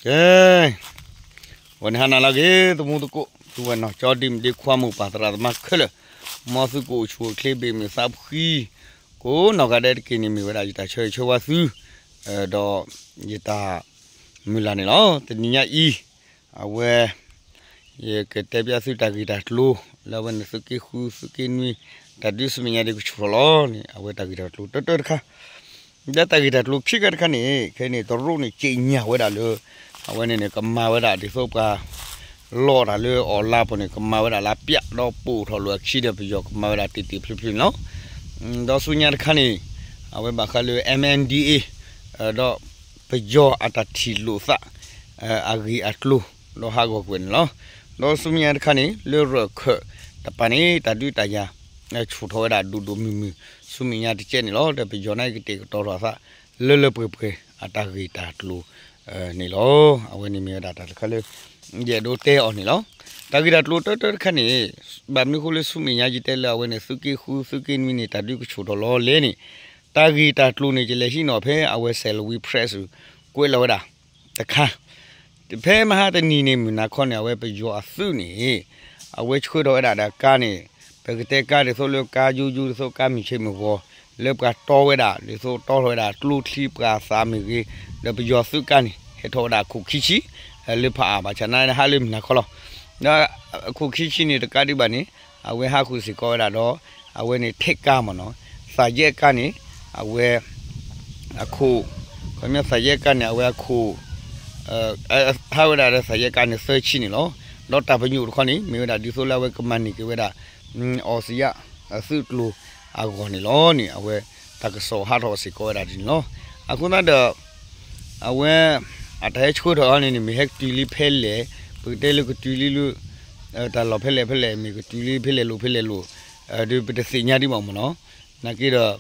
ကဲ, ဝဲန့ၣ်ဟါနၤလၢအဂ့ၤ သမူသကိး သုဝဲနီၢ်ကၠီဒံၣ်မုၣ်ဒ့ခွါ မိၢ်ပၢ်သရၣ်သမါခဲလၢာ်, မ်သုကအိၣ်ဆူၣ်အိၣ်ချ့ ဘ့ၣ်မုာ်သးဖှံ ကိးနီၢ်ဂၤဒဲးတက့ၢ်န့ၣ် မ့ၢ်ဝဲဒၣ်ယတၢ်ဆၢဂ့ၤဆၢဝါသု ဒီးယတၢ်မုၢ်လၢ်န့ၣ်လီၤ. တနံၤညါအံၤ အဝဲ ယကတဲပျဲသုတၢ်ဂ့ၢ်တၢ်ကျိၤ လၢအဝဲန့ၣ် သုးက့ဃု သုးက့နွံ တၢ်ဒုးဆူမဲာ်ညါဒ်ကဆူၣ်ထီၣ်လီၤန့ၣ် အဝဲတၢ်ဂ့ၢ်တၢ်ကျိၤတၢတၢတခါ, ဒီးတၢ်ဂ့ၢ်တၢ်ကျိၤခံခါတခါန့ၣ် ခဲအံၤန့ၣ် တရူးန့ၣ် ကြေညာဝဲဒၣ်လၢ အဝဲန့ၣ်န့ၣ် ကမၤဝဲဒၣ်ဒ်သိးပှၤ လီတၢ်လၢ online ပူၤန့ၣ် ကမၤဝဲဒၣ်လၢပျးဒီးပိာ်ထီၣ်လိာ်အခံဒီး ပယီၤကမၤဝဲဒၣ်တ့ၢ်တ့ၢ်ဖျုးဖျုးန့ၣ်လီၤ. ဒီးဆူညါတခါန့ၣ် အဝဲဘၣ်ဃးလၢ MNDAA ဒီးပယီၤအတၢ်ထံၣ်လိာ်သး အဂ့ၢ်အကျိၤ ဒီးဟးဂီၤကွံာ်န့ၣ်လီၤ. ဒီးဆူမဲာ်ညါတခါန့ၣ် လၢရၢၢ်ခၢၣ်တပၤန့ၣ် တၢ်ဒုးတၢ်ယၤ ဆူၣ်ထီၣ်ဝဲဒၣ်ဒိၣ်ဒိၣ်မုၢ်မုၢ် ဆူမဲာ်ညါတကဲန့ၣ်လီၤ. ဒီးပယီၤန့ၣ်ကတဲာ်ကတီၤထီၣ်အသး လၢလၢပှဲၤပှဲၤ အတၢ်ဂ့ၢ်တၢ်ကျိၤန့ၣ်လီၤ. အဝဲန့ၣ်မ့ၢ်ဝဲဒၣ်တၢ်တခါလၢ ယအဲၣ်ဒိးတဲအီၤန့ၣ်လီၤ. တၢ်ဂ့ၢ်တၢ်ကျိၤတၢတၢတခါန့ၣ် ဘၣ်မနုၤအဃိလၢဆူမဲာ်ညါယတဲလၢအဝဲန့ၣ် သုးက့ဃု သုးက့နွံန့ၣ် တၢ်ဒုးကဆူၣ်ထီၣ်လီၤလဲၣ်န့ၣ် တၢ်ဂ့ၢ်တၢ်ကျိၤန့ၣ် ယလဲၤဟံးန့ၢ်ဖဲအဝဲ Salween Press ကွဲးလီၤဝဲဒၣ်တခါ ဖဲမဟါတနံၤန့ၣ် မုၢ်နၤခီန့ၣ် အဝဲပယီၤအသုးန့ၣ် အဝဲဆှၢထီၣ်ဝဲဒၣ်ဒီးကါန့ၣ် ပကတဲကါဒ်သိးလၢကါယိယိဒ်သိးကါမုၢ်ဆ့ၣ်မုၢ်ဂီၤ လၢပှၤတီဝဲဒၣ် ဒ်သိးတီထီၣ်ဝဲဒၣ်ကျိချံပှၤသးမ့ၢ်ဂ့ၤ, ဒီးပယီၤသုးကါန့ၣ် ဟဲထီၣ်ဝဲဒၣ်အခိၣ်ခံဆံ လၢဖးအါဘၣ်ဆၣ်န့ၣ် ဟးလၢမုၢ်နၤခီလီၤ. ဒီးအခိၣ်ခံဆံန့ၣ် တကးဒံးဘၣ်န့ၣ် အဝဲဟးဃုာ်စ့ၢ်ကီးဝဲဒၣ်ဒီး အဝဲန့ၣ်ထဲကါမ့ၢ်နီၤ သးယဲၢ်ကါန့ၣ် အဝဲ အခိၣ် ခီပညီသးယဲၢ်ကါန့ၣ် အဝဲအခိၣ် ဟးဝဲဒၣ်ဒီးသးယဲၢ်ကါန့ၣ်သၢဆံန့ၣ်လီၤ. ဒီးတၢ်ပညိၣ်တခီန့ၣ် မ့ၢ်ဝဲဒၣ်ဒ်သိးလၢအဝဲကမၤန့ၢ်က့ၤဝဲဒၣ် အီစံယၣ်အသုးကျိၤအဂီၢ်န့ၣ်လီၤန့ၣ် အဝဲတၢ်ကစီၣ်ဟးထီၣ်စ့ၢ်ကီးဝဲဒၣ်ဒ်န့ၣ်လီၤ. အဃိသတးဒီး အဝဲ အတၢ်ဟဲဆှၢထီၣ်အီၤန့ၣ်န့ၣ် မ့ၢ်ဟဲကတုၤလံဖဲလဲၣ်, ပကတဲလၢကတုၤလံလၢ တၢ်လီၢ်ဖဲလဲၣ်ဖဲလဲၣ် မ့ၢ်ကတုၤလံဖဲလဲၣ်လိၤဖဲလဲၣ်လိၤ ဒီးပတသ့ၣ်ညါဒံးဘၣ်မ့ၢ်နီၤ. နာ်က့ဒီး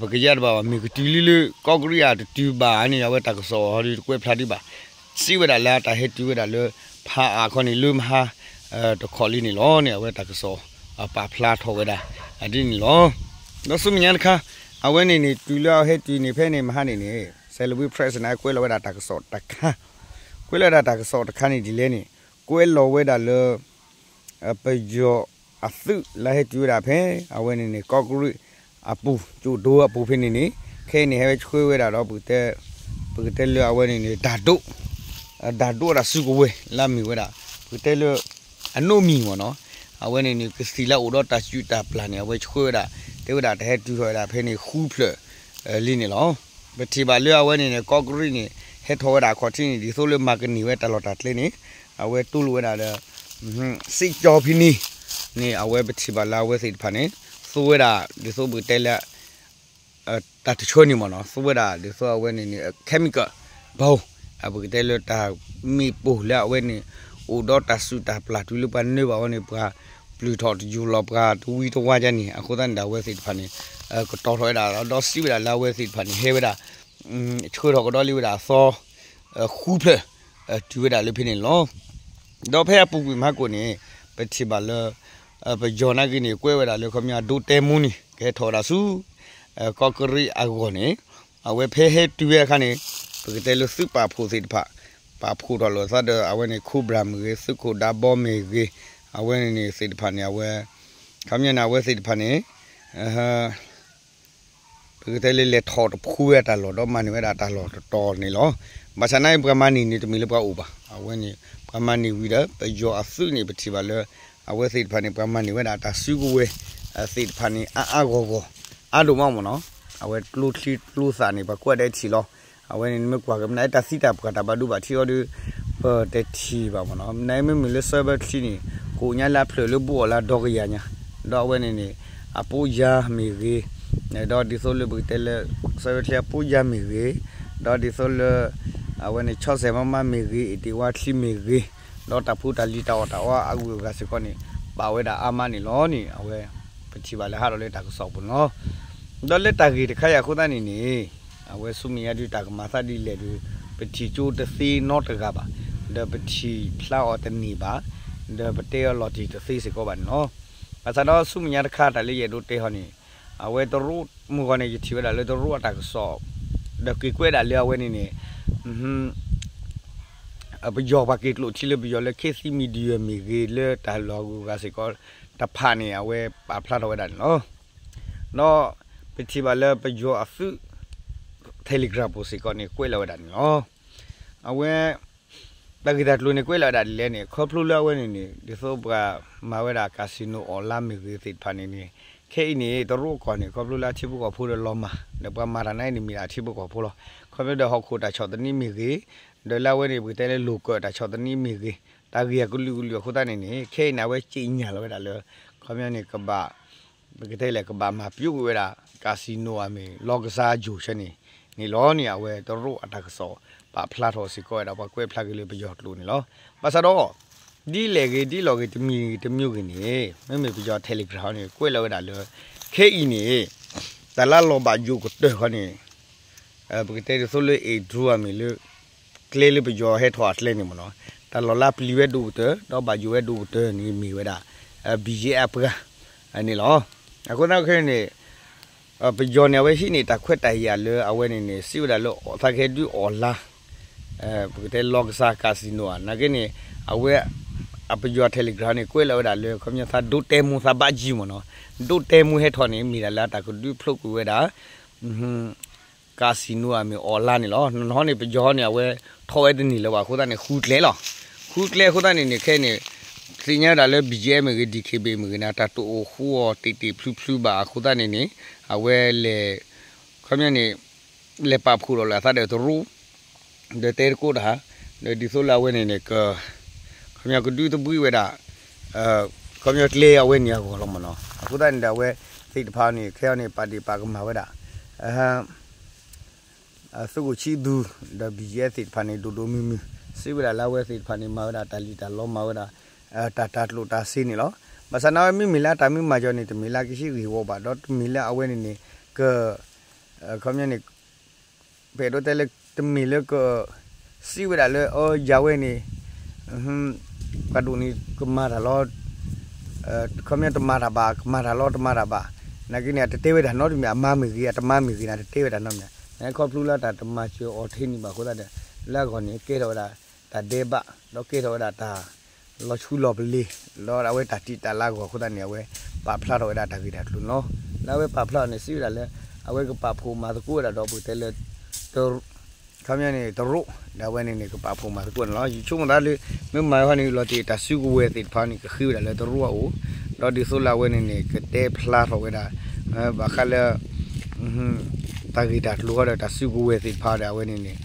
ပကယါတဘၣ်ဘၣ် မ့ၢ်ကတုၤလံလၢကီၢ်ကရံၣ်အတတုၤဘၣ်န့ၣ် အဝဲတၢ်ကစီၣ်အီၤဒီးတကွဲးဖျါဒံးဘၣ်. စံးဝဲဒၣ်လၢအတၢ်ဟဲတုၤဝဲဒၣ်လၢ ဖးအါခီန့ၣ် လၢမဟါ တခီလံန့ၣ်လီၤန့ၣ် အဝဲတၢ်ကစီၣ် ပာ်ဖျါထီၣ်ဝဲဒၣ် ဒ်န့ၣ်လီၤ. ဒီးဆူမဲာ်ညါတခါ အဝဲန့ၣ်န့ၣ် တုၤလၢအဟဲတုၤန့ၣ် ဖဲန့ၣ်မဟါန့ၣ်န့ၣ် Salween Press န့ၣ် ကွဲးလီၤဝဲဒၣ်တၢ်ကစီၣ်တခါ, ကွဲးလီၤဝဲဒၣ်တၢ်ကစီၣ်တခါန့ၣ်ဒ်လဲၣ်န့ၣ် ကွဲးလီၤဝဲဒၣ်လၢ ပယီၤအသုးလၢဟဲတုၤဝဲဒၣ်ဖဲ အဝဲန့ၣ်န့ၣ် ကီၢ်ကရံၣ်အပူၤ ကၠိၣ်ဒိအပူၤဖဲန့ၣ်န့ၣ် ခဲအံၤန့ၣ် ဟဲဝဲဆှၢဝဲဒၣ်ဒီး ပကတဲလၢအဝဲန့ၣ်န့ၣ် တၢ်ဒိး တၢ်ဒိးတၢ်စုကဝဲၤလၢအမ့ၢ်ဝဲဒၣ် ပကတဲလၢ အနိးမံၤမ့ၢ်နီၤ. အဝဲန့ၣ်န့ၣ် ကသံၣ်လၢအအိၣ်ဒီးတၢ်စုၣ်တၢ်ပျၢ်န့ၣ် အဝဲဆှၢဝဲဒၣ် တဲဝဲဒၣ်တၢ်ဟဲတုၤထီၣ်ဝဲဒၣ်ဖဲန့ၣ် ဃုဖျၢၣ်လံန့ၣ်လီၤ. ပထံၣ်ဘၣ်လၢအဝဲန့ၣ်န့ၣ် ကီၢ်ကရံၣ်န့ၣ် ဟဲထီၣ်ဝဲဒၣ်အခီၣ်ထံးန့ၣ် ဒ်သိးလၢမၤကန့ၢ်ဝဲတၢ်လီၢ်တၢ်ကျဲန့ၣ် အဝဲတူၢ်လိာ်ဝဲဒၣ်ဒီး စ့ၣ်ကၠီဖဲန့ၣ်န့ၣ် အဝဲပထံၣ်ဘၣ်လၢအဝဲသ့ၣ်တဖၣ်န့ၣ် သူဝဲဒၣ် ဒ်သိးပကတဲလၢ တၢ်တဆၢန့ၣ်မ့ၢ်နီၤ သူဝဲဒၣ် ဒ်သိးအဝဲန့ၣ်န့ၣ် chemical ဘၣ် ပကတဲလၢတၢ်မ့ၣ်ပိၢ်လၢအဝဲန့ၣ် အိၣ်ဒီးတၢ်စုၣ်တၢ်ပျၢ်တုၤလၢပှၤနၢဘၣ်ဝဲန့ၣ် ပှၤပျုၢ်ထီၣ်တယူၤလီၤ ပှၤတဝံတဝါဒ်န့ၣ် အဃိသတးန့ၣ်ဒီး အဝဲသ့ၣ်တဖၣ်န့ၣ် ကတီၤထီၣ်ဝဲဒၣ် ဒီးစံးဝဲဒၣ်လၢအဝဲသ့ၣ်တဖၣ်န့ၣ် ဟဲဝဲဒၣ် ဆှၢထီၣ်ကဒီးလံဝဲဒၣ်အသီ ဃုဖျၢၣ် တုၤဝဲဒၣ်လၢဖဲန့ၣ်လီၤ. ဒီးဖဲအပူၤကွံာ်မဟါကိၣ်န့ၣ် ပထံၣ်ဘၣ်လၢ ပယီၤနာ်က့န့ၣ် ကွဲးဝဲဒၣ်လၢခီပညီအဒိတဲမူန့ၣ် ကဟဲထီၣ်ဝဲဒၣ်ဆူ ကီၢ်ကရံၣ်အဂီၢ်န့ၣ် အဝဲဖဲဟဲတုၤဝဲအခါန့ၣ် ပကတဲလၢသုးပာ်ဖှိၣ်သ့ၣ်တဖၣ် ပာ်ဖှိၣ်ထီၣ်လိာ်သးဒီး အဝဲန့ၣ် Cobra မ့ၢ်ဂ့ၤ သုးခိၣ်ဒးဘီမ့ၢ်ဂ့ၤ အဝဲန့ၣ်န့ၣ်သ့ၣ်တဖၣ်န့ၣ် အဝဲ ခီပညီန့ၣ် အဝဲသ့ၣ်တဖၣ်န့ၣ် ပကတဲလၢလဲၤထီၣ်တဖှူဝဲအတၢ်လီၢ် ဒီးမၤန့ၢ်ဝဲဒၣ်တၢ်လီၢ်တတီၤန့ၣ်လီၤ. ဘၣ်ဆၣ်နာ်က့ ပှၤမၤန့ၢ်န့ၣ် တမ့ၢ်လၢပှၤအိၣ်ဘၣ်. အဝဲန့ၣ် ပှၤမၤန့ၢ်ဝံၤဒီး ပယီၤအသုးန့ၣ် ပထံၣ်ဘၣ်လၢ အဝဲသ့ၣ်တဖၣ်န့ၣ် ပှၤမၤန့ၢ်ဝဲဒၣ်တၢ်စုကဝဲၤသ့ၣ်တဖၣ်န့ၣ် အါအါဂီၢ်ဂီၢ် အါဒိၣ်မးမ့ၢ်နီၤ. အဝဲကျိချံကျိသၣ်န့ၣ် ပှၤကွၢ်ဒဲးထံၣ်လီၤ. အဝဲန့ၣ်မ့ၢ်ကွၢ်က့ၤ မနုၤတၢ်သံတၢ်ပှၢ်တၢ်ဘၣ်ဒိဘၣ်ထံးအီၤဒီး ပတထံၣ်ဘၣ်မ့ၢ်နီၤ. မနုၤမ့မ့ၢ်လၢ server ချံန့ၣ် ကိးညါလၢအဖျၢၣ်လၢဘူးအီၤလၢအဒီကယၤညါ, ဒီးအဝဲန့ၣ်န့ၣ် အပိယါမ့ၢ်ဂ့ၤ, ဒီးဒ်သိးလၢပကတဲလၢ server ချံအပိယါမ့ၢ်ဂ့ၤ, ဒီးဒ်သိးလၢ အဝဲန့ၣ် ဆီစဲးမးမးမ့ၢ်ဂ့ၤ, အ့ၣ်တ့ၢ်ဝါချံမ့ၢ်ဂ့ၤ, ဒီးတၢ်ဖိတၢ်လံၤတၢ်အီၣ်တၢ်အီအဂုၤအဂၤစ့ၢ်ကီးန့ၣ် ပာ်ဝဲဒၣ်အါမးန့ၣ်လီၤန့ၣ် အဝဲ ပထံၣ်ဘၣ်လၢဟးထီၣ်လၢတၢ်ကစီၣ်ပူၤန့ၣ်လီၤ. ဒီးလၢတၢ်ဂ့ၢ်တခါအံၤအဃိသတးန့ၣ်န့ၣ် အဝဲဆူမဲာ်ညါဒုးတၢ်ကမၤသးဒ်လဲၣ်ဒီး ပထံၣ်ကၠိတသ့နီတဂၤဘၣ်, ဒီးပထံၣ်ဖျါအီၤတန့ၢ်ဘၣ်, ဒီးပတဲအီၤလီၤတံၢ်တသ့စ့ၢ်ကီးဘၣ်န့ၣ်လီၤ. ဘၣ်ဆၣ်ဒီးဆူမဲာ်ညါတခါတၢ်လၢယအဲၣ်ဒိးတဲဟီန့ၣ် အဝဲတရူးမုၢ်ဂီၤန့ၣ် ယထံၣ်ဝဲဒၣ်လၢတရူးအတၢ်ကစီၣ် ဒီးက့ၤကွဲးဒၣ်လၢအဝဲန့ၣ်န့ၣ် အ ပယီၤပှၤက့ၤကျိးထံလၢပယီၤလၢ ခေတ်သစ်မီဒီယာ မ့ၢ်ဂ့ၤ လၢတၢ်လီၢ်ဂုၤဂၤစ့ၢ်ကီးတဖၣ်န့ၣ် အဝဲပာ်ဖျါထီၣ်ဝဲဒၣ်န့ၣ်လီၤ. ဒီးပထံၣ်ဘၣ်လၢပယီၤအသုး Telegram ပူၤစ့ၢ်ကီးန့ၣ် ကွဲးလီၤဝဲဒၣ်န့ၣ်လီၤ. အဝဲ တၢ်ဂ့ၢ်တၢ်ကျိၤန့ၣ် ကွဲးလီၤဝဲဒၣ်ဒ်လဲၣ်န့ၣ် ခီဖျိလၢအဝဲန့ၣ်န့ၣ် ဒ်သိးပှၤမၤဝဲဒၣ် casino online မ့ၢ်ဂ့ၤသ့ၣ်တဖၣ်န့ၣ်န့ၣ် ခဲအံၤန့ၣ် တရူးကီၢ်န့ၣ် ခီဖျိလၢအထံဖိကီၢ်ဖိဒီးလီၤမၢ် ဒီးပှၤမၤတၢ်န့ၣ်န့ၣ် မ့ၢ်ဒၣ်အထံဖိကီၢ်ဖိလီၤ. ခီဖျိဒီးဟီၣ်ခိၣ်တၢ်ဆီၣ်သနံးမ့ၢ်ဂ့ၤ ဒီးလၢအဝဲန့ၣ် ပကတဲလၢ လိာ်ကၢးတၢ်ဆီၣ်သနံးမ့ၢ်ဂ့ၤ တၢ်ဂ့ၢ်အကလုာ်ကလုာ်အဃိသတးန့ၣ်န့ၣ် ခဲအံၤန့ၣ် အဝဲကြေညာလီၤဝဲဒၣ်လၢ ခီပညီန့ၣ် ကဘၣ် ပကတဲလဲၣ် ကဘၣ်မၤပျိကွံာ်ဝဲဒၣ် casino အမ့ၢ် လောင်းကစားရုံ ဆၢန့ၣ်န့ၣ်လီၤန့ၣ် အဝဲတရူးအတၢ်ကစီၣ် ပာ်ဖျါထီၣ်စ့ၢ်ကီးဝဲဒၣ် ပှၤကွဲးဖျါက့ၤလၢပယီၤကျိာ်န့ၣ်လီၤ. ဘၣ်ဆၣ်ဒီး ဒ်လဲၣ်ဂ့ၤ ဒ်လဲၣ်ဂ့ၤ တမံၤဂ့ၤတမံၤဂ့ၤန့ၣ် မ့မ့ၢ်ပယီၤ Telegram န့ၣ် ကွဲးလီၤဝဲဒၣ်လၢ ခဲအံၤန့ၣ် တၢ်လၢလီၤဘၣ်ယိၣ်ကတၢၢ်ခီန့ၣ် ပကတဲဒ်သိးလၢ အ့ၣ်ဒြူအမ့ၢ်လၢ ကျဲလၢပယီၤဟဲထီၣ်အကျဲန့ၣ်မ့ၢ်နီၤ တၢ်လီၤလၢပျံၤဝဲဒိၣ်ကတၢၢ် ဒီးဘၣ်ယိၣ်ဝဲဒိၣ်ကတၢၢ်န့ၣ်မ့ၢ်ဝဲဒၣ် BGF အပှၤန့ၣ်လီၤ. အဃိသတးခဲအံၤန့ၣ် ပယီၤန့ၣ် အဝဲဟံးန့ၢ်တၢ်ခွဲးတၢ်ယာ်လၢအဝဲန့ၣ်န့ၣ် စံးဝဲဒၣ်လၢအီၣ်သးကဟဲဒုးအီၣ်လါ ပကတဲ လောင်းကစား casino ဧါ နာ်က့န့ၣ် အဝဲ အပယီၤ Telegram န့ၣ် ကွဲးလီၤဝဲဒၣ်လၢ ခီပညီ သးဒိးတဲမူသးဘၣ်ကံမ့ၢ်နီၤ ဒိးတဲမူဟဲထီၣ်န့ၣ် မ့ၢ်ဒၣ်လၢအတၢ်ကဒုးဖျိးကွံာ်ဝဲဒၣ် casino အမ့ၢ်အီၣ်လါန့ၣ်လီၤ. နီၢ်နီၢ်န့ၣ် ပယီၤန့ၣ် အဝဲထီၣ်ဝဲတန့ၢ်လၢၤဘၣ်အဃိသတးန့ၣ် ဃုကျဲလီၤ. ဃုကျဲအဃိသတးန့ၣ်န့ၣ် ခဲအံၤန့ၣ် သ့ၣ်ညါဝဲဒၣ်လၢ BGF မ့ၢ်ဂ့ၤ DKBA မ့ၢ်ဂ့ၤန့ၣ် တၢ်တအိၣ်ဃူအီၤတ့ၢ်တ့ၢ်ဖျုးဖျုးဘၣ်အဃိသတးန့ၣ်န့ၣ် အဝဲလဲၤ ခီပညီန့ၣ် လဲၤပာ်ဖှိၣ်ဒီးလၢအသးဒီးတရူး ဒီးတဲတကိးတၢ် ဒီးဒ်သိးလၢအဝဲန့ၣ်န့ၣ် က ခီပညီကဒုးသဘှံးဝဲဒၣ် ခီပညီကျဲအဝဲန့ၣ်အဂီၢ်လီၤမ့ၢ်နီၤ. အဃိသတးန့ၣ်ဒီးအဝဲသ့ၣ်တဖၣ်န့ၣ် ခဲအံၤန့ၣ် ပာ်ဒ့ၣ်ပာ်ကမၣ်ဝဲဒၣ် သုးခိၣ်ဆံးသူ ဒီး BGF သ့ၣ်တဖၣ်န့ၣ် ဒိၣ်ဒိၣ်မုၢ်မုၢ် စံးဝဲဒၣ်လၢအဝဲသ့ၣ်တဖၣ်န့ၣ် မၤဝဲဒၣ်တၢ်လံၣ်တၢ်လီ မၤဝဲဒၣ် တၢ်တၢ်ကျိၣ်တၢ်စ့န့ၣ်လီၤ. ဘၣ်ဆၣ်န့ၣ်ဝဲမ့မ့ၢ်လၢအတၢ်မ့ၢ်မၤကီန့ၣ် တမ့ၢ်လၢကဟံးဂ့ၢ်ဝီဘၣ် ဒီးတမ့ၢ်လၢအဝဲန့ၣ်န့ၣ် က ခီပညီန့ၣ် ပအဲၣ်ဒိးတဲလၢ တမ့ၢ်လၢက စံးဝဲဒၣ်လၢ အယၤဝဲန့ၣ် ပှၤဒိၣ်န့ၣ် ကမၤတၢ်လီၤ ခီပညီတမၤတၢ်ဘၣ် ကမၤတၢ်လီၤ တမၤတၢ်ဘၣ် နာ်က့န့ၣ် အတတဲဝဲဒၣ်နီတမံၤ အမါမ့ၢ်ဂ့ၤ အတမါမ့ၢ်ဂ့ၤန့ၣ် အတတဲဝဲဒၣ်နီတမံၤ နခီဖျိလၢတၢ်တမၤစၢၤအီၤထဲန့ၣ်ဘၣ်အဃိသတးဒီး လၢအဂီၢ်န့ၣ် ကဲထီၣ်ဝဲဒၣ် တၢ်ဒဲးဘး ဒီးကဲထီၣ်ဝဲဒၣ်တၢ် လီၤဆူလီၤပလ့ၤ ဒီးအဝဲတၢ်တံာ်တာ်လၢအဂီၢ်အဃိသတးန့ၣ် အဝဲပာ်ဖျါထီၣ်ဝဲဒၣ်တၢ်ဂ့ၢ်တၢ်ကျိၤန့ၣ်လီၤ. လၢအဝဲပာ်ဖျါထီၣ်န့ၣ် စံးဝဲဒၣ်လၢ အဝဲကပာ်ဖှိၣ်မၤသကိးဝဲဒၣ်ဒီးပကတဲလၢ ခီပညီန့ၣ် တရူး ဒီးအဝဲန့ၣ်န့ၣ် ကပာ်ဖှိၣ်မၤသကိးန့ၣ်လီၤ. ယဆိကမိၣ်သးလၢ မ့ၢ်မၤဟီန့ၣ် လီၤတံၢ်တၢ်စုကဝဲၤသ့ၣ်တဖၣ်န့ၣ် ကဃ့ဝဲဒၣ်လၢတရူးအအိၣ် ဒီးဒ်သိးလၢအဝဲန့ၣ်န့ၣ် ကတဲဖျါထီၣ်ဝဲဒၣ် ဘၣ်ဃးလၢ တၢ်ဂ့ၢ်တၢ်ကျိၤဃီဒီးတၢ်စုကဝဲၤသ့ၣ်တဖၣ်ဒီးအဝဲန့ၣ်န့ၣ်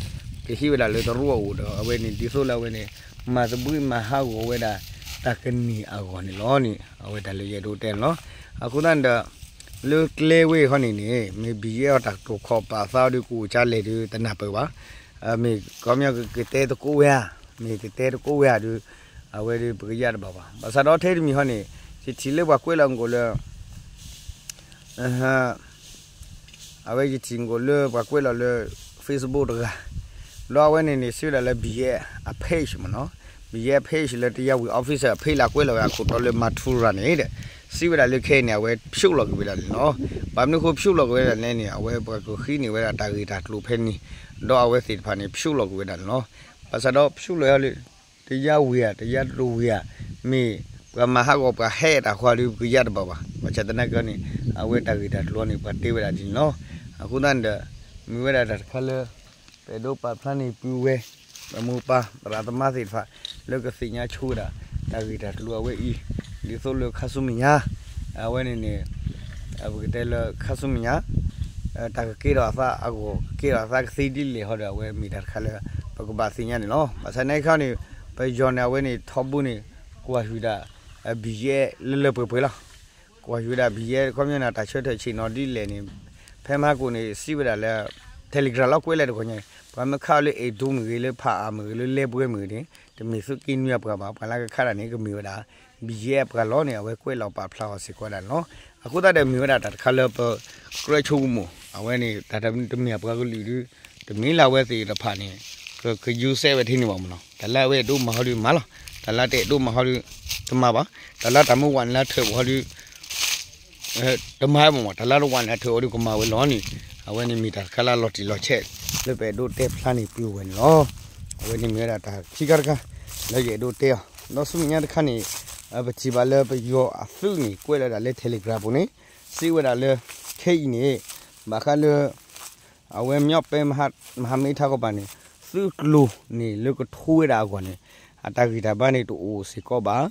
ကဟံးဝဲဒၣ်လၢတရူးအအိၣ်ဒီး အဝဲန့ၣ် ဒ်သိးလၢအဝဲန့ၣ် မၤသဘှံးမၤဟးဂီၤဝဲဒၣ် တၢ်ကန့ၢ်အဂီၢ်န့ၣ်လီၤန့ၣ် အဝဲတၢ်လၢယအဲၣ်ဒိးတဲန့ၣ်လီၤ. အဃိသတးန့ၣ်ဒီး လၢကျဲဝဲအံၤဃီန့ၣ်န့ၣ် မ့ၢ် BGF အတၢ်တိာ်ခီၣ်ပာ်သးဒီးကအိၣ်ကၢလဲၣ်ဒီးတနၢ်ပၢၢ်ဘၣ်. မ့ၢ်ခီပညီကတဲသကိးဝဲဧါ, မ့ၢ်တတဲသကိးဝဲဧါဒီး အဝဲဒီးပကယၢ်တဘၣ်ဘၣ်. ဘၣ်ဆၣ်ဒီးထဲတမံၤဃီန့ၣ် ယထံၣ်လၢပှၤကွဲးလီၤမူခိၣ်လၢ အဝဲယထံၣ်မူခိၣ်လၢပှၤကွဲးလီၤလၢ Facebook တဂၤ, ဒီးအဝဲန့ၣ်န့ၣ် စံးဝဲဒၣ်လၢ BGF အ page မ့ၢ်နီၤ, BGF page လၢ တရားဝင် official အ page လၢကွဲးလီၤဝဲအခိၣ်တီလၢ Mathura န့ၣ်ဒီး စံးဝဲဒၣ်လၢခဲအံၤန့ၣ် အဝဲဖျိးလီၤကွံာ်ဝဲဒၣ်န့ၣ်လီၤ. ဘၣ်မနုၤအဃိဖျိးလီၤကွံာ်ဝဲဒၣ်လဲၣ်န့ၣ် အဝဲပှၤကဃ့န့ၢ်ဝဲဒၣ်တၢ်ဂ့ၢ်တၢ်ကျိၤဖဲန့ၣ်, ဒီးအဝဲသ့ၣ်တဖၣ်န့ၣ် ဖျိးလီၤကွံာ်ဝဲဒၣ်န့ၣ်လီၤ. ဘၣ်ဆၣ်ဒီးဖျိးလီၤလၢ တရားဝင်ဧါ, တရားဝင်ဧါ, မ့ၢ်ပှၤမၤဟးဂီၤပှၤဟဲတၢ်ဃီဒီး ပကယၢ်တဘၣ်ဘၣ်. ဘၣ်ဆၣ်သနာ်က့န့ၣ် အဝဲတၢ်ဂ့ၢ်တၢ်ကျိၤန့ၣ် ပှၤတဲဝဲဒၣ်ဒ်န့ၣ်လီၤ. အဃိသတးန့ၣ်ဒီး မ့ၢ်ဝဲဒၣ်တၢ်တခါလၢ ပအဲၣ်ဒိးပာ်ဖျါန့ၢ်ပုၢ်ဝဲၢ် ပမိၢ်ပၢ် သရၣ်သမါသ့ၣ်တဖၣ် လၢကသ့ၣ်ညါဆိဝဲဒၣ် တၢ်ဂ့ၢ်တၢ်ကျိၤအဝဲအံၤ, ဒ်သိးလၢခါဆူမဲာ်ညါ အဝဲန့ၣ်န့ၣ် ပကတဲလၢခါဆူမဲာ်ညါ တၢ်ကကဲထီၣ်အသးအဂီၢ် ကကဲထီၣ်အသးကသ့ဒ်လဲၣ်ဟီဒီး အဝဲမ့ၢ်တၢ်တခါလၢ ပကဘၣ်သ့ၣ်ညါန့ၣ်လီၤ. ဘၣ်ဆၣ်သနာ်က့န့ၣ် ပယီၤန့ၣ် အဝဲန့ၣ်ထီဘိန့ၣ် ကွၢ်ဟုၣ်ဒၣ် BGF လၢလၢပှဲၤပှဲၤလီၤ. ကွၢ်ဟုၣ်ဝဲဒၣ် BGF ခီပညီန့ၣ် တၢ်ဆၢထၢၣ်ဆ့ၣ်နီၤဒ်လဲၣ်န့ၣ် ဖဲမဟါကိၣ်န့ၣ် စံးဝဲဒၣ်လၢ Telegram လီၤကွဲးလၢတခီညါ ပှၤမ့ၢ်ခးအီၤလၢ အ့ၣ်ဒူမ့ၢ်ဂ့ၤ လၢဖးအါမ့ၢ်ဂ့ၤ လၢလဲပှဲၤမ့ၢ်ဂ့ၤန့ၣ် တမ့ၢ်သုးက့နွံအပှၤဘၣ်. ပှၤလၢကခးတၢ်န့ၣ် ကမ့ၢ်ဝဲဒၣ် BGF အပှၤလီၤန့ၣ် အဝဲကွဲးလီၤပာ်ဖျါအီၤစ့ၢ်ကီးဒၣ်န့ၣ်လီၤ. အဃိသတးဒီးမ့ၢ်ဝဲဒၣ်တၢ်တခါလၢပကြၢးဆိကမိၣ် အဝဲန့ၣ် တၢ်တမံၤအပှၤကလုာ်ဒီး တမ့ၢ်လၢအဝဲသ့ၣ်တဖၣ်န့ၣ် ကယူစဲဝဲထဲန့ၣ်ဘၣ်မ့ၢ်နီၤ. တၢ်လၢအဝဲအဲၣ်ဒိးမၤဟီဒီးမၤလီၤ. တၢ်လၢတအဲၣ်ဒိးမၤဟီဒီး တမၤဘၣ်. တၢ်လၢတၢ်မ့ၢ်ဝဲန့ၣ်လၢထၢၣ်ဝဲဟီဒီး တမၤဘၣ်မ့ၢ် တၢ်လၢတဝဲန့ၣ်အထၢၣ်အီၤဒီးကမၤဝဲလီၤန့ၣ် အဝဲန့ၣ်မ့ၢ်တၢ်တခါလၢအလီၤတံၢ်လီၤဆဲး လၢပအဲၣ်ဒိးတဲဖျါန့ၢ်ပုၢ်ဝဲၢ်န့ၣ်လီၤ. အဝဲန့ၣ်မ့ၢ်ဝဲဒၣ်တၢ်ခံခါတခါ လၢယအဲၣ်ဒိးတဲအီၤ ဒီးဆူမဲာ်ညါတခါန့ၣ် ပထံၣ်ဘၣ်လၢပယီၤအသုးန့ၣ် ကွဲးလီၤဝဲဒၣ်လၢ Telegram ပူၤန့ၣ် စံးဝဲဒၣ်လၢ ခဲအံၤန့ၣ် ဘၣ်ဃးလၢ အဝဲ မြောက်ပိုင်းမဟာမိတ် ထါကီၢ်ပၤန့ၣ် သုးကျိၤန့ၣ်လၢကထိဝဲဒၣ်အဂီၢ်န့ၣ် အတၢ်ဂံၢ်တၢ်ဘါန့ၣ်တအိၣ်စ့ၢ်ကီးဘၣ်.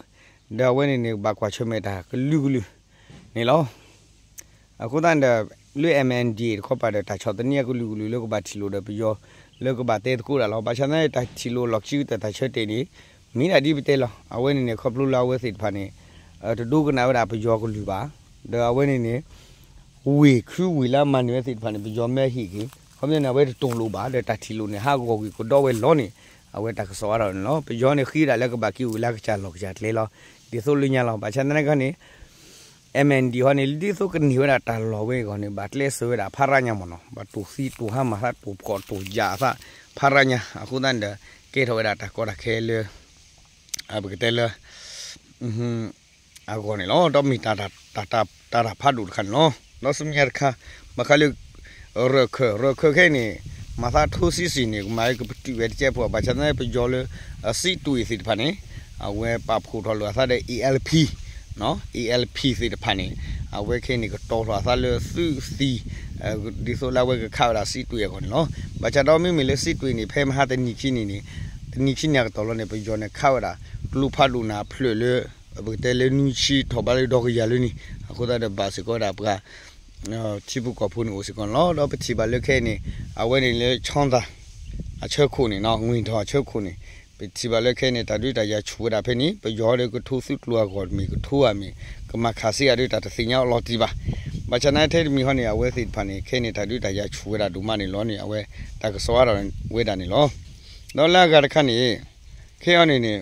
ဒီးအဝဲန့ၣ်န့ၣ် ဘၣ်ကွၢ်ဆၢၣ်မဲာ်တၢ်ကလုာ်ကလုာ်န့ၣ်လီၤ. အဃိသတးဒီး လၢ MNDAA တခီပၤဒီး တၢ်ဆီၣ်သနံးအကလုာ်ကလုာ်လၢကဘၣ်ထံၣ်လိာ်ဒီးပယီၤ လၢကဘၣ်တဲသကိးတၢ်လီၤ. ဘၣ်ဆၣ်သနာ်က့ တၢ်ထံၣ်လိာ်လီၢ်ခံကတၢၢ်တၢ်ဆၢတဲာ်န့ၣ် မ့ၢ်ဒၣ်ဒ်ပတဲလီၤ. အဝဲန့ၣ်န့ၣ် ခီဖျိလၢအဝဲသ့ၣ်တဖၣ်န့ၣ် တဒိကနၣ်ဝဲဒၣ်ပယီၤကလုာ်ဘၣ်. ဒီးအဝဲန့ၣ်န့ၣ် ဝ့ၢ်ခုဝ့ၢ်လၢအမၤန့ၢ်ဝဲသ့ၣ်တဖၣ်န့ၣ် ပယီၤမ့ၢ်ဟ့ၣ်က့ၤ ခီပညီန့ၣ် အဝဲတတူၢ်လိာ်ဘၣ် ဒီးတၢ်ထံၣ်လိာ်န့ၣ် ဟးဂီၤကွံာ်ကဒီးဝဲလီၤန့ၣ် အဝဲတၢ်ကစီၣ်အါထီၣ်န့ၣ်လီၤ. ပယီၤန့ၣ်ဃ့ဒၣ်လၢကဘၣ်က့ၤအိၣ်လၢကစၢ်လီၢ်ကစၢ်ကျဲလီၤ. ဒ်သိးလၢညါလီၤ. ဘၣ်ဆၣ်သနာ်က့န့ၣ် MNDAA ဟီန့ၣ် ဒ်သိးကန့ၢ်ဝဲဒၣ်တၢ်လီၢ်ဝဲအဂီၢ်န့ၣ် ဘၣ်ကျဲးစၢးဝဲဒၣ်ဖးရါညါမ့ၢ်နီၤ, ဘၣ်တူၢ်သံတူၢ်ဟါမၢ်သး တူၢ်ဖှီၣ်တူၢ်ယာ်အသး ဖးရါညါ. အဃိသတးန့ၣ်ဒီး ကဲထီၣ်ဝဲဒၣ်တၢ်ကီတၢ်ခဲလၢ ပကတဲလၢ အဂီၢ်န့ၣ်လီၤ. ဒီးမ့ၢ်တၢ်တၢ်ဖးဒိၣ်တခါန့ၣ်လီၤ. ဒီးဆူမဲာ်ညါတခါ ဘၣ်ဃးလၢ ရၢၢ်ခၢၣ် ရၢၢ်ခၢၣ်ခဲအံၤန့ၣ် မၤသးထိဆံးဆံးန့ၣ် ကမၤကပတုာ်ဝဲတကဲဖိ ဘၣ်ဆၣ်သနာ်က့ ပယီၤလၢ စံးတွ့ၣ်သ့ၣ်တဖၣ်န့ၣ် အဝဲပာ်ဖှိၣ်ထီၣ်လိာ်အသးဒီး ALP, ALP သ့ၣ်တဖၣ်န့ၣ် အဝဲခဲအံၤန့ၣ် ကတီၤထီၣ်အသးလၢသုးသံ ဒ်သိးလၢအဝဲကခးဝဲဒၣ်စံးတွ့ၣ်အဂီၢ်န့ၣ်လီၤ. ဘၣ်ဆၣ်ဒီးမ့မ့ၢ်လၢစံးတွ့ၣ်န့ၣ် ဖဲမဟါတနံၤခံနံၤန့ၣ် တနံၤခံနံၤအကတီၢ်လီၤန့ၣ် ပယီၤန့ၣ်ခးဝဲဒၣ် ကျိဖးဒိၣ်န့ၣ်အဖျၢၣ်လၢ ပကတဲလၢနွံဆံထီၣ်ဘးလၢဒီကယၤလၢန့ၣ် အဃိသတးဒီးဘၣ်စ့ၢ်ကီးဝဲဒၣ်ပှၤ ထံဖိကီၢ်ဖိန့ၣ်အိၣ်စ့ၢ်ကီးန့ၣ်လီၤ. ဒီးပထံၣ်ဘၣ်လၢခဲအံၤန့ၣ် အဝဲန့ၣ်လၢ ချောင်းသာ အဆၢခိၣ်န့ၣ် ငွေတောင် အဆၢခိၣ်န့ၣ် ပထံၣ်ဘၣ်လၢခဲအံၤန့ၣ် တၢ်ဒုးတၢ်ယၤဆူၣ်ဝဲဒၣ်ဖဲန့ၣ် ပယီၤဒီးကထိသုးကျိၤအဂီၢ်မ့ၢ်ကထိဧါမ့ၢ် ကမၤခးစ့ၢ်အဒုးတၢ်တသ့ၣ်ညါအလီၤတံၢ်ဘၣ်. ဘၣ်ဆၣ်သနာ်က့ထဲတမံၤဃီန့ၣ် အဝဲသ့ၣ်တဖၣ်န့ၣ် ခဲအံၤန့ၣ် တၢ်ဒုးတၢ်ယၤဆူၣ်ဝဲဒၣ်ဒိၣ်မးန့ၣ်လီၤန့ၣ် အဝဲတၢ်ကစီၣ်အါထီၣ်ဝဲဒၣ်န့ၣ်လီၤ. ဒီးလၢအဂၤတခါန့ၣ် ခဲအံၤန့ၣ်န့ၣ်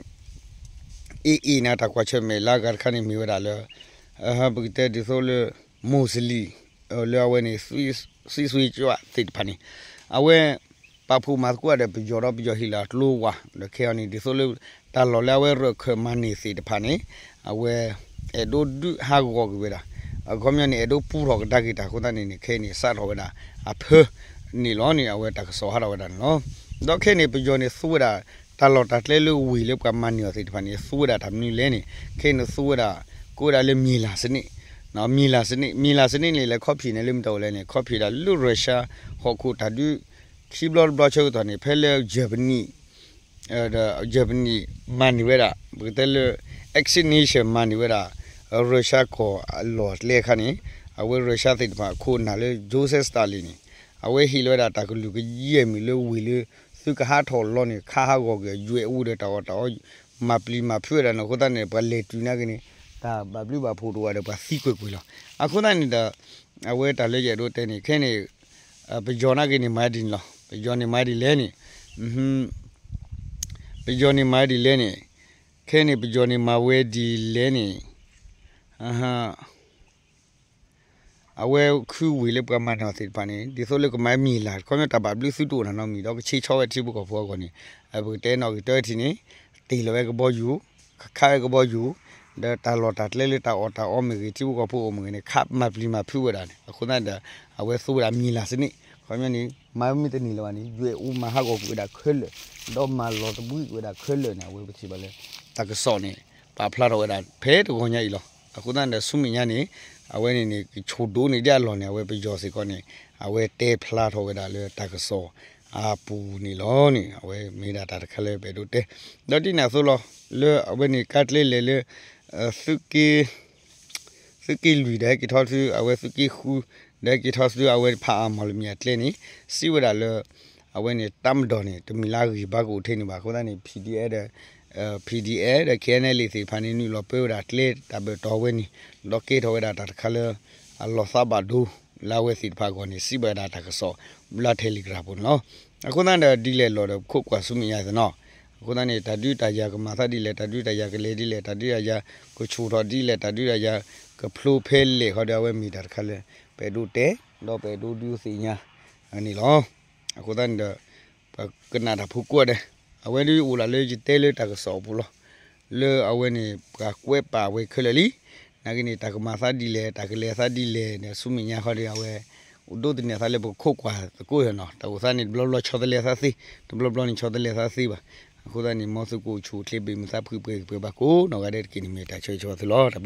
AA န့ၣ် တၢ်ကွၢ်ဆၢၣ်မဲာ်လၢအဂၤတခါန့ၣ်မ့ၢ်ဝဲဒၣ်လၢ ပကတဲဒ်သိးလၢ မိၢ်စလံး လၢအဝဲန့ၣ် သံစွ့ကၠွသ့ၣ်တဖၣ်န့ၣ် အဝဲ ပာ်ဖှိၣ်မၤသကိးဒီးပယီၤဒီးပယီၤဟ့ၣ်လီၤအကျိဝး ဒီးခဲအံၤန့ၣ် ဒ်သိးလၢ တၢ်လီၢ်လၢအဝဲရၢၢ်ခၢၣ်မၤန့ၢ်သ့ၣ်တဖၣ်န့ၣ် အဝဲ အဲၣ်ဒိးဒုးဟးဂီၤကွံာ်ဝဲဒၣ် အခီပညီန့ၣ် အဲၣ်ဒိးပူထီၣ်ကဒါက့ၤတၢ်အဃိသတးန့ၣ်န့ၣ် ခဲအံၤန့ၣ် စးထီၣ်ဝဲဒၣ်အဖၢန့ၣ်လီၤန့ၣ် အဝဲတၢ်ကစီၣ်ဟးထီၣ်ဝဲဒၣ်န့ၣ်လီၤ. ဒီးခဲအံၤန့ၣ် ပယီၤန့ၣ်သူဝဲဒၣ် တၢ်လီၢ်တၢ်ကျဲလၢဝ့ၢ်လၢပှၤမၤန့ၢ်အီၤသ့ၣ်တဖၣ်န့ၣ် သူဝဲဒၣ်တၢ်မနုၤလဲၣ်န့ၣ် ခဲအံၤန့ၣ်သူဝဲဒၣ် ကိးဝဲဒၣ်လၢ မြေလှန်စနစ် မြေလှန်စနစ် မြေလှန်စနစ် န့ၣ် လဲၤခီဖျိန့ၣ်လၢမတၤအိၣ်လဲၣ်န့ၣ် ခီဖျိဒၣ်လၢ Russia ဟီၣ်ခိၣ်တၢ်ဒုး ခံဘျီတဘျီဆၢကတီၢ်န့ၣ် ဖဲလၢ Germany ဒီး Germany မၤန့ၢ်ဝဲဒၣ် ပကတဲလၢ Axis Nation မၤန့ၢ်ဝဲဒၣ် Russia ကီၢ်အလီၢ်အကျဲအခါန့ၣ် အဝဲ Russia သ့ၣ်တဖၣ်အခိၣ်အနၢ်လၢ Joseph Stalin န့ၣ် အဝဲဟ့ၣ်လီၤဝဲဒၣ်တၢ်ကလုၢ်ကယဲၢ်မ့ၢ်လၢဝ့ၢ်လၢ သုကဟးထီၣ်လီၤန့ၣ် ခးဟးဂီၤကွံာ် ယွဲၣ်အူဒီးတၢ်အီၣ်တၢ်အီ မၤပျံၤမၤဖုးဝဲဒၣ်န့ၣ် အဃိသတးန့ၣ် ပှၤလဲၤတုၤနာ်က့န့ၣ် တၢ်ဘၣ်ဘျုးဘၣ်ဖှိၣ်တအိၣ်ဒီးပှၤသံကွ့ၢ်ကွ့ၢ်လီၤ. အဃိသတးန့ၣ်ဒီး အဝဲတၢ်လၢယအဲၣ်ဒိးတဲန့ၣ် ခဲအံၤန့ၣ် ပယီၤနာ်က့န့ၣ် မၤဒ်န့ၣ်လီၤ. ပယီၤန့ၣ်မၤဒ်လဲၣ်န့ၣ် ပယီၤန့ၣ်မၤဒ်လဲၣ်န့ၣ် ခဲအံၤန့ၣ် ပယီၤန့ၣ်မၤဝဲဒ်လဲၣ်န့ၣ် အဝဲခုဝ့ၢ်လၢပှၤမၤန့ၢ်အီၤသ့ၣ်တဖၣ်န့ၣ် ဒ်သိးလၢကမၤမြေလှန် ခီပညီတၢ်ဘၣ်ဘျုးသုတအိၣ်နီတမံၤဒီး ကဆ့ဆီဝဲထံဖိကီၢ်ဖိအဂီၢ်န့ၣ် ပကတဲနီၣ်ဂံၢ်တၢထံၣ်န့ၣ် တ့ၢ်လီၤဝဲကဘီယူၤ ခးဝဲကဘီယူၤ ဒီးတၢ်လီၢ်တၢ်ကျဲလၢတၢ်အီၣ်တၢ်အီမ့ၢ်ဂ့ၤ ထံဖိကီၢ်ဖိအိၣ်မ့ၢ်ဂ့ၤန့ၣ် ခးမၤပျံၤမၤဖုးဝဲဒၣ်န့ၣ် အဃိသတးဒီး အဝဲသူဝဲဒၣ်မြေလှန်စနစ် ခီပညီန့ၣ် မၤမ့ၢ်တန့ၢ်လၢၤဘၣ်န့ၣ် ယွဲၣ်အူမၤဟးဂီၤကွံာ်ဝဲဒၣ်ခဲလၢာ် ဒီးမၤလီၤတဘှံးကွံာ်ဝဲဒၣ်ခဲလၢာ်န့ၣ် အဝဲပထံၣ်ဘၣ်လၢ တၢ်ကစီၣ်န့ၣ် ပာ်ဖျါထီၣ်ဝဲဒၣ်ဖဲတဂီၤညါအံၤလီၤ. အဃိသတးဒီးဆူမဲာ်ညါန့ၣ် အဝဲန့ၣ်န့ၣ် ကဆိၣ်ဒိးန့ၢ်ဒ်အလီၢ်န့ၣ် အဝဲပယီၤစ့ၢ်ကီးန့ၣ် အဝဲတဲဖျါထီၣ်ဝဲဒၣ်လၢတၢ်ကစီၣ်အပူၤန့ၣ်လီၤန့ၣ် အဝဲမ့ၢ်ဒၣ်တၢ်တခါလၢပအဲၣ်ဒိးတဲ ဒီးဒ်န့ၣ်အသိးလီၤ လၢအဝဲန့ၣ်ကါကျဲလဲၣ်လၢ သုးက့ သုးက့လွံၢ်ဒီးဟဲက့ၤထီၣ်သု အဝဲသုးက့ဃု ဒီးဟဲက့ၤထီၣ်သု အဝဲဖးအါမီၢ်လမံၤအကျဲန့ၣ် စံးဝဲဒၣ်လၢ အဝဲန့ၣ် တပ်မတော် န့ၣ် တမ့ၢ်လၢအဂံၢ်ဘါကအိၣ်ထဲန့ၣ်ဘၣ် အဃိသတးန့ၣ် PDF ဒီး PDF ဒီး KNLA သ့ၣ်တဖၣ်န့ၣ် နုာ်လီၤပၢဝဲဒၣ်ကျဲတၢ်ဘၢၣ်တီၢ်ဝဲန့ၣ် ဒီးကဲထီၣ်ဝဲဒၣ်တၢ်တခါလၢ အလီၤသးဘၣ်ဒိ လၢအဝဲသ့ၣ်တဖၣ်အဂီၢ်န့ၣ် စံးဘၣ်ဝဲဒၣ်တၢ်ကစီၣ် လၢ Telegram ပူၤန့ၣ်လီၤ. အဃိသတးဒီး ဒ်လဲၣ်လီၤဒီးပခိးကွၢ်ဆူမဲာ်ညါသ့ၣ်နီၤ အဃိသတးန့ၣ် တၢ်ဒုးတၢ်ယၤကမၤသးဒ်လဲၣ် တၢ်ဒုးတၢ်ယၤကလဲၤဒ်လဲၣ် တၢ်ဒုးတၢ်ယၤကဆူၣ်ထီၣ်ဒ်လဲၣ် တၢ်ဒုးတၢ်ယၤကဖျိဖဲလဲၣ်ဃီဒီး အဝဲမ့ၢ်တၢ်တခါလၢ ပအဲၣ်ဒိးတဲ ဒီးပအဲၣ်ဒိးဒုးသ့ၣ်ညါန့ၣ်လီၤ. အဃိသတးန့ၣ်ဒီး ပကနၣ်တၢ်ဖိကိးဂၤဒဲး အဝဲဒ်အိၣ်ဒၣ်လၢယတဲလၢတၢ်ကစီၣ်အပူၤလီၤ. လၢအဝဲန့ၣ် ပှၤကွဲးပာ်ဝဲခဲလၢာ်လံ. နာ်က့န့ၣ် တၢ်ကမၤသးဒ်လဲၣ် တၢ်ကလဲၤသးဒ်လဲၣ်ဒီး ဆူမဲာ်ညါဃီဒီး အဝဲ ဒိးသန့ၤသးလၢပကခိးကွၢ်သကိးနီၤ, တၢ်အိၣ်သးန့ၣ် တဘျီဘျီဆီတလဲသးသ့, တဘျီဘျီန့ၣ်ဆီတလဲသးသ့ဘၣ်. အဃိသတးန့ၣ် မ်သုကအိၣ်ဆူၣ်အိၣ်ချ့ ဘၣ်မုာ်သးဖှံပှဲၤဂံၢ်ပှဲၤဘါကိးနီၢ်ဂၤဒဲးတက့ၢ်န့ၣ် မ့ၢ်တၢ်ဆၢဂ့ၤဆၢဝါသုလီၤ. တၢ်ဘျုး